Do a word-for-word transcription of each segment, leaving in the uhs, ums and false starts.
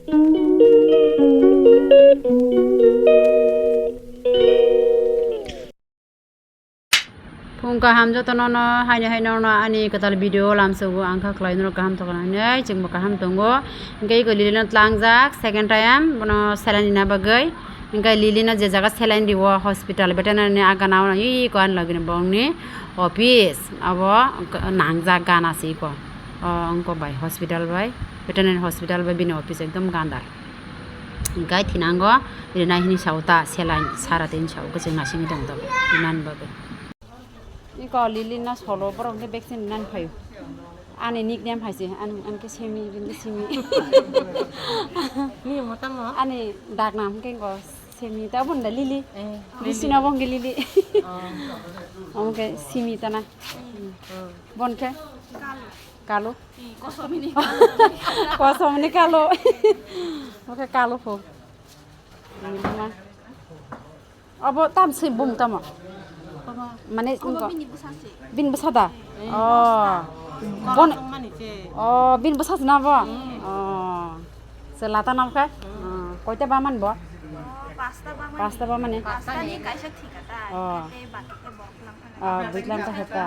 Phung kaham jotono no haino haino no ani kwtal video lamsogo ang kha khlai norok kaham tongkha hinwi chwngbo kaham tongo. Hwnkhe eko Lily no tlangjak second time bono saline rina bagwi. Hwnkhe Lily no je jaga saline rio hospital veterinary ni a gana o eko ani logi ni bongni office abo nangjak gana se eko. O wngkok bai hospital bai veterinary hospital bai bini office ekdom gandar. Hwnkhe thinango rinai hwnwi sao ta saline sara tini sao kwchwng naisingwi tongo rinani bagwi. Iko Lily no solo borok hwnkhe vaccine rinani phaio. Ani nickname hai se, ani, ani khe Semi, bini khe Simi. Ni mo tamo? Ani daknam hwnkhe iko Semi, ta bunda Lily. Eh, Lily. Sino bo hwnkhe Lily. Oh. Omo khe Simi tana. Oh. Bon khe? Kalu. Kalu. Eh, kosomini kalu. Kosomini kalu. Oke kalu pho. Abo tam se bung tamo. Mane bini bwsa da. Oh. Bon. Oh, bini bwsa na bo. Oh. Se lata nam kha. Koita ba man bo? Pasta ba mani. Pasta ba mani. Pasta ni kaisa thika ta. Oh. Te baki te bok lang thang. Ah, bujlam ta heta.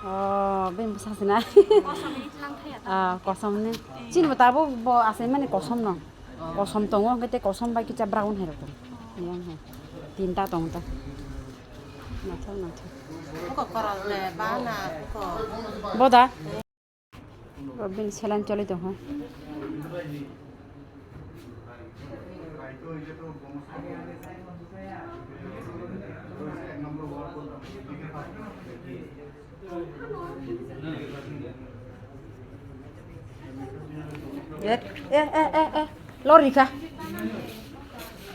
Oh, bini bwsa se na. Kosom ni lang thaya ta. Ah, kosom ni. Chini bo tabo bo asai mani kosom no. Kosom tongo, hwnkhe tei kosom bai kicha brown hai rok tongo. Yang hai. Tinta tongo ta. Naithok, naithok. Buko koral de, ba na, buko. Boda. Bini saline choli tongo. Eh, eh, eh, eh, eh. Lori kha.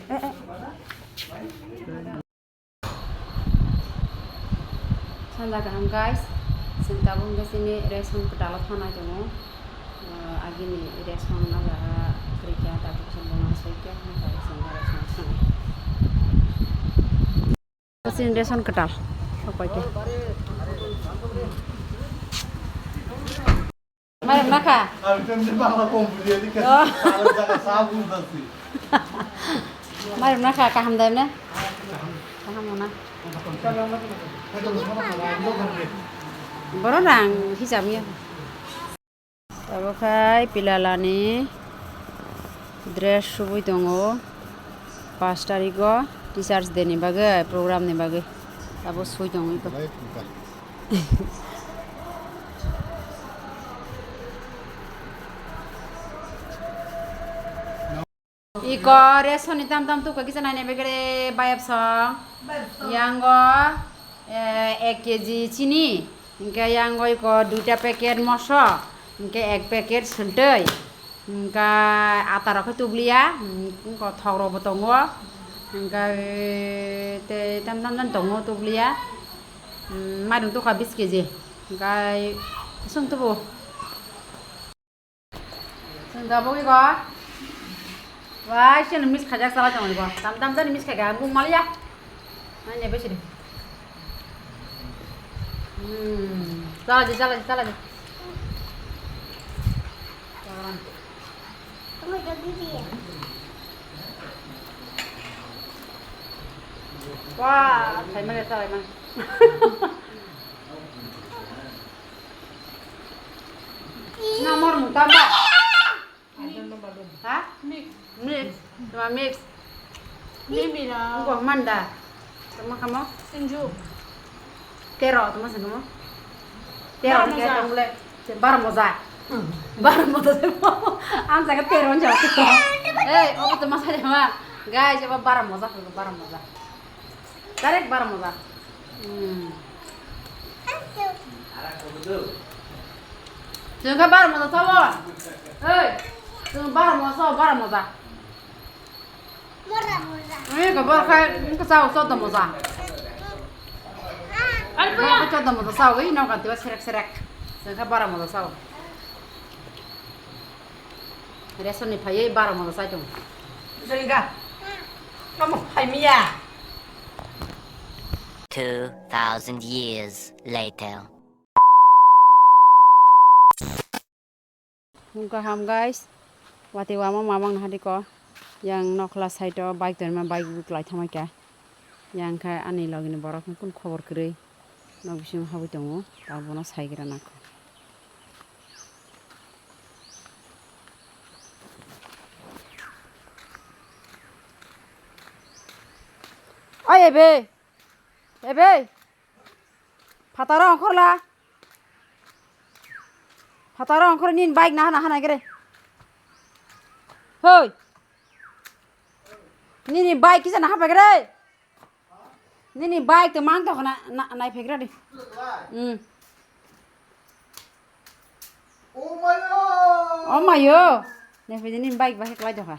Eh, eh. Sanja kaham guys, chwng tabuk hwnkhe chini ration kwtal o thanai tongo. Ah, agini ration o jaga kwrwi kha, tabuk chwng bono soi kha, hwnkhai chwng ration thanai. Chini ration kwtal. Mairum nakha. Oh. Mairum nakha, kaham dai mne? Kaham na. Borok rang hisab ya. Abo khai pilalani dress subui tongo. Pash tarikgo Teachers Day ni bagwi, program ni bagwi. Abo sui tongo iko. Iko ration ni tam tam tukha kisa naina begere bayap song. Yango, eh, ek K G chini, hingke yango iko duita packet moso, hingke ek packet sultui, hingke ata rok khe tubliya, hingke thok rok bo tongo, hingke, eh, tei tam tam jani tongo tubliya, hmm, mairung tukha bis K G, hingke sung tubu. Chwng tabuk iko. Wai, sini miss khaijak chalai tongo iko. Tam tam jani miss khaika, bung maliya. Nai ne besiri. Hmm, chalai di, chalai di, chalai di. Wah, thai maliya, chalai maliya. Nomor mutamba. Ha? Mix. Mix. Tuma mix. Mimi ra. Ngo manda. Tuma kamo? Sinju. Tero, tuma sing kamo? Tero ni kaya tongole. Bara moja. Bara moja. Ang jaga tero ni jaga. Eh, obo tuma sa jama. Guys, obo bara moja, bara moja. Direct bara moja. Hmm. Chwng khe bara moja sao. Hey, chwng bara moja sao, bara moja. Ani ko bor khai ko sao, choddo moja. Ani ko choddo moja sao, ei no ganti ba serek serek. Chwng khe bara moja sao. Ration ni phaiwi bara mola chai tongo. Joriga. Tamo phaimiya. Two thousand years later. Phung kaham, guys. Watwi wama mamang naha di ko. Yang nokla side o bike tonima, bike bwklai thamai kha. Yang khe ani logi ni borok kun khobor kwrwi nok bisingo habwi tongo, ta bono sai gra nang kho. Oi ebe, ebe, phataro ongkhorla. Phataro ongkhor nini bike naha naha nai kre. Hoi. Nini bike kisa naha pekre. Nini bike to mang to na, na, nai pekre di. Hmm. Oh my God. Oh my God. Nai pekre nini bike bahai klai to kha.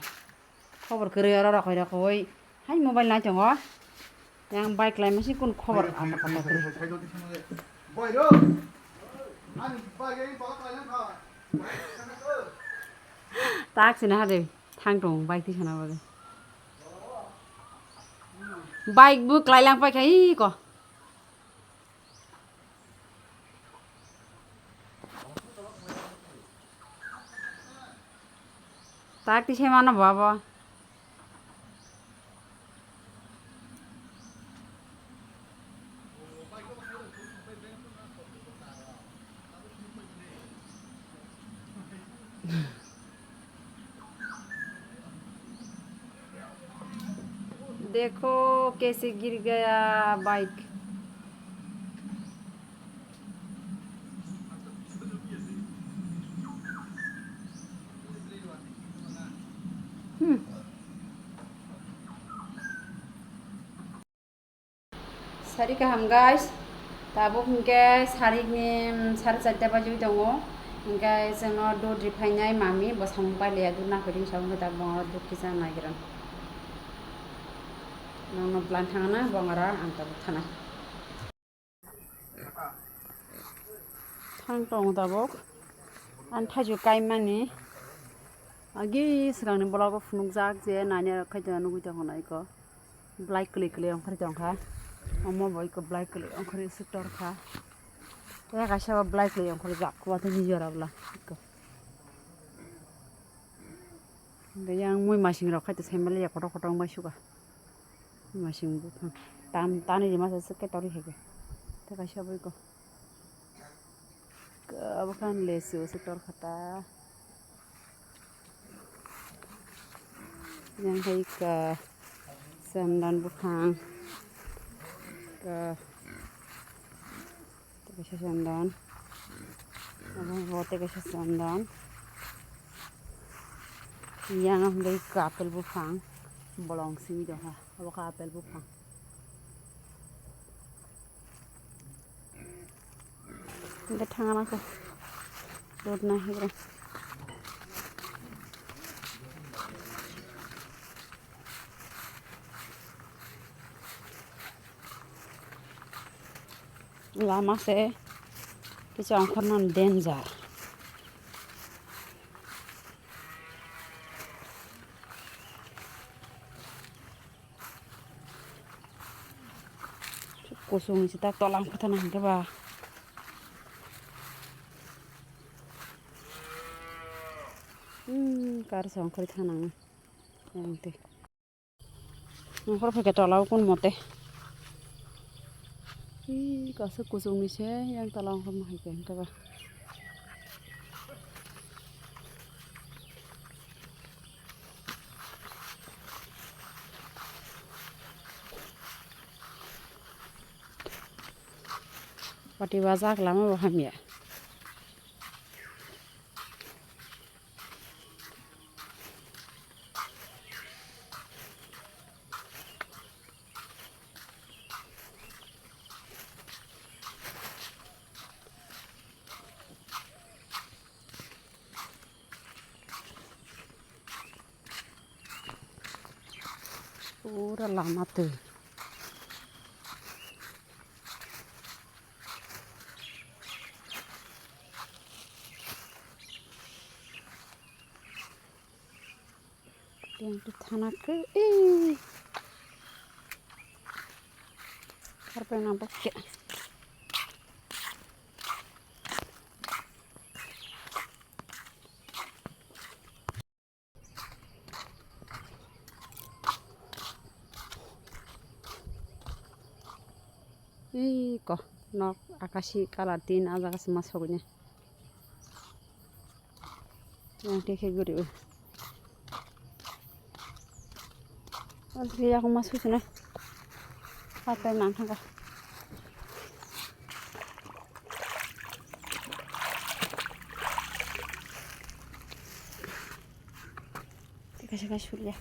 Khobor kwrwi oro rokoi rokoi. Hai mobile nai tongo. Yang bike lai masi kun khobor apa kata kwrwi. Tak sini hade thang tong bike tisana bagwi. Bike bu klai lang pai khai ko. Tak tisai mano bo abo. देखो कैसे गिर गया bike. Hmm. Sari kaham guys, tabuk hinkhe sarikni, mm, sare charta bajwi tongo. Hinkhe chwngno dud riphainai mami bo samung pailiya, dud naphairing samung khe tabuk bongo dud kisa naigra. Nangno plan thangna bongora ang tabuk thanai. Thang tongo tabuk. Ang thaichuk kaimani. Agi swkangni vlog o phunukjak je nainai rok khaito nugwi tongo naiko. Belai kwlwi kwlwi ongkhorwi tongkha. Omo bo iko belai kwlwi ongkhorwi swk torkha. Tei kaisa bo belai kwlwi ongkhorjak watwi nijora bwla iko. Tei yang mui masing rok khaito saimanliya kotor kotor wngbai suka. Mui masing buphang tam tani rima se swk khe torwi hai khe. Tei kaisa bo iko. Kwbwkha lesu se torkha ta. Yang hai ka chandan buphang ka tei kaisa chandan. Abo bo tei kaisa chandan. Yang hai ka apple buphang bolong simi dongha. Abo ka apple buphang. Hingke thangna khe rud nai hwnkhe. Lama se kisa ongkhornani danger. Kusung se tak tola wngkha thana hwnkhe ba. Hmm, kar song khori thana ang tei. Nokor phaikhe tola o kun mote. Ih, kaisa kuchukni se yang tola wngkha ma hai khe hwnkhe ba. Pati bajak lama bo hamya. Pura lama twi. Yang tu thana ke, eh. Harpai nang bakya. Iko nok akashi colour tin, ah jaga se ma sogwi nai. Yang khe khe guri o. Asli yakung ma sui sinai. Hatai nang thangkha. Teka seka surya.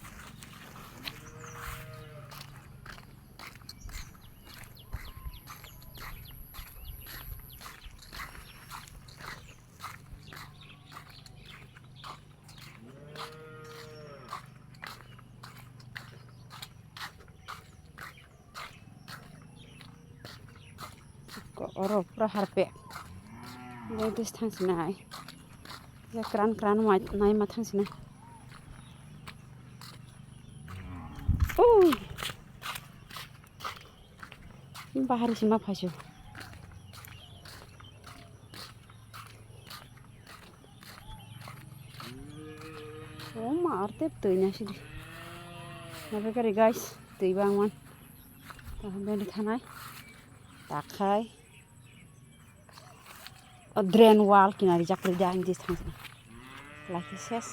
Oro pura harpek. Oro dis thang sinai. Ya kran kran mai, nai ma thang sinai. Ui. Bahari sima phaisu. Oma, artep twi na sidi. Nabe kari guys, twi bangman. Taham beli thanai. Takhai. O drain wall kinari jakri da ang dis thang. Laki ses.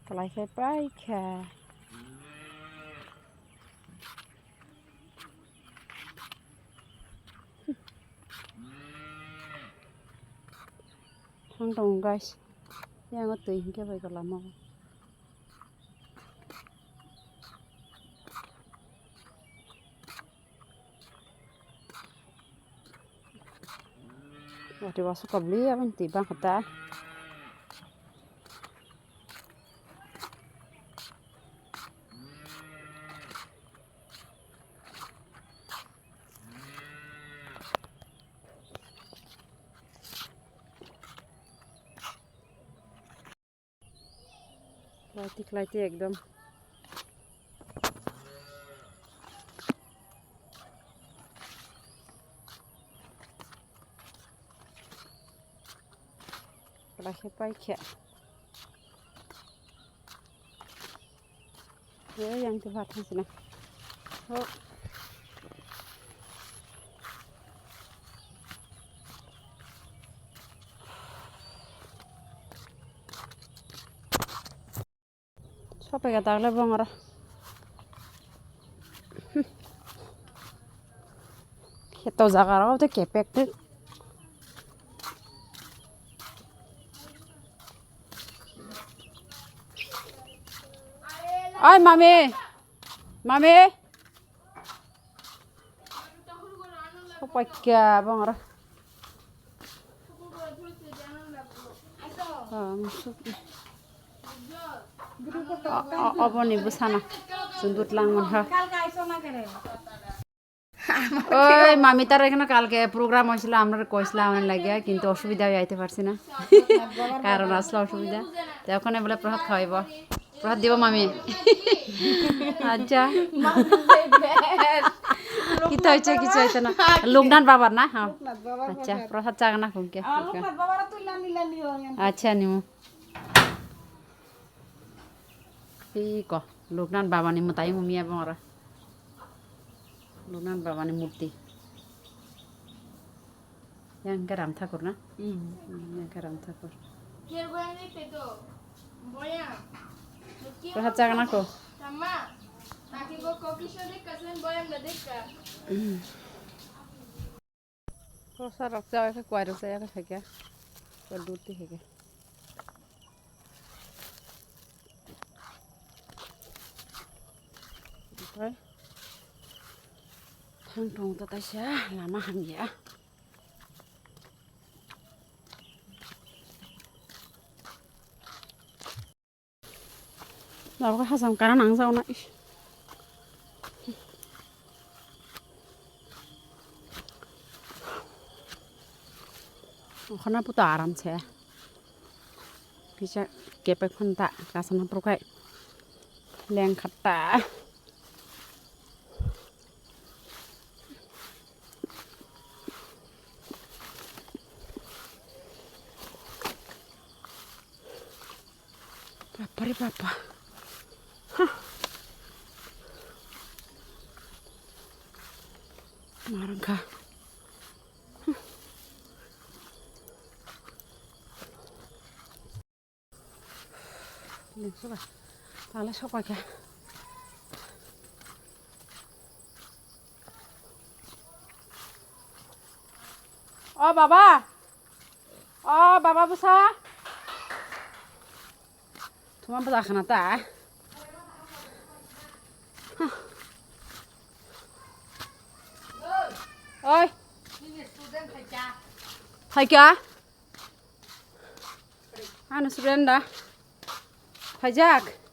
Kalai khai pai kha. Thang tong guys. Yang twi hingke bai ko lama. Wati wasu kabli abang twi bang kata. Klai ti, klai ti ekdom. Klai khe pai khe. He, yang tu phat thang sina. Ho. Sopai ka tagle bongora. Kheto jaga rok te kepek te. Oi mami, mami. Sopai kya bongora. Ah, masuk. O, o, oboni bwsano chwng bwtlang manha. Oi, mami, তার এখানে কালকে প্রোগ্রাম হয়েছিল, আমরা কইছিলাম অনেক লাগে, কিন্তু অসুবিধা হয়ে আইতে পারছি না, কারণ আসলে অসুবিধা। তো ওখানে বলে প্রসাদ খাওয়াইবো। প্রসাদ দিব মামি। আচ্ছা। কিতা হয়েছে, কিছু হয়েছে না। লোকনাথ বাবার না? হ্যাঁ। আচ্ছা, প্রসাদ চাগা না কুমকে? আচ্ছা, নিমু। Iko, Loknath Baba ni mwtai wngya bongora. Loknath Baba ni murti. Yang khe Ram Thakur na? Hmm. Hmm, yang khe Ram Thakur. Roha chaga na ko? Hmm. Prosa rok cha khe kwai rok cha khe khaikha. Kwai dut ti khaikha. Okhai thang tong ta kaisa lama hamya. Abo khe hacham kana nangjaknai. Okhana puto aram se. Kisa kepek phanta kasana prokai. Leng khatta. Bapare bapa. Marangka. Lengsuba. Tala sokpaikha. O baba. O baba bwsa. Thuma bwsa khana ta. Oi. Phaikha. Ano student da. Phaijak.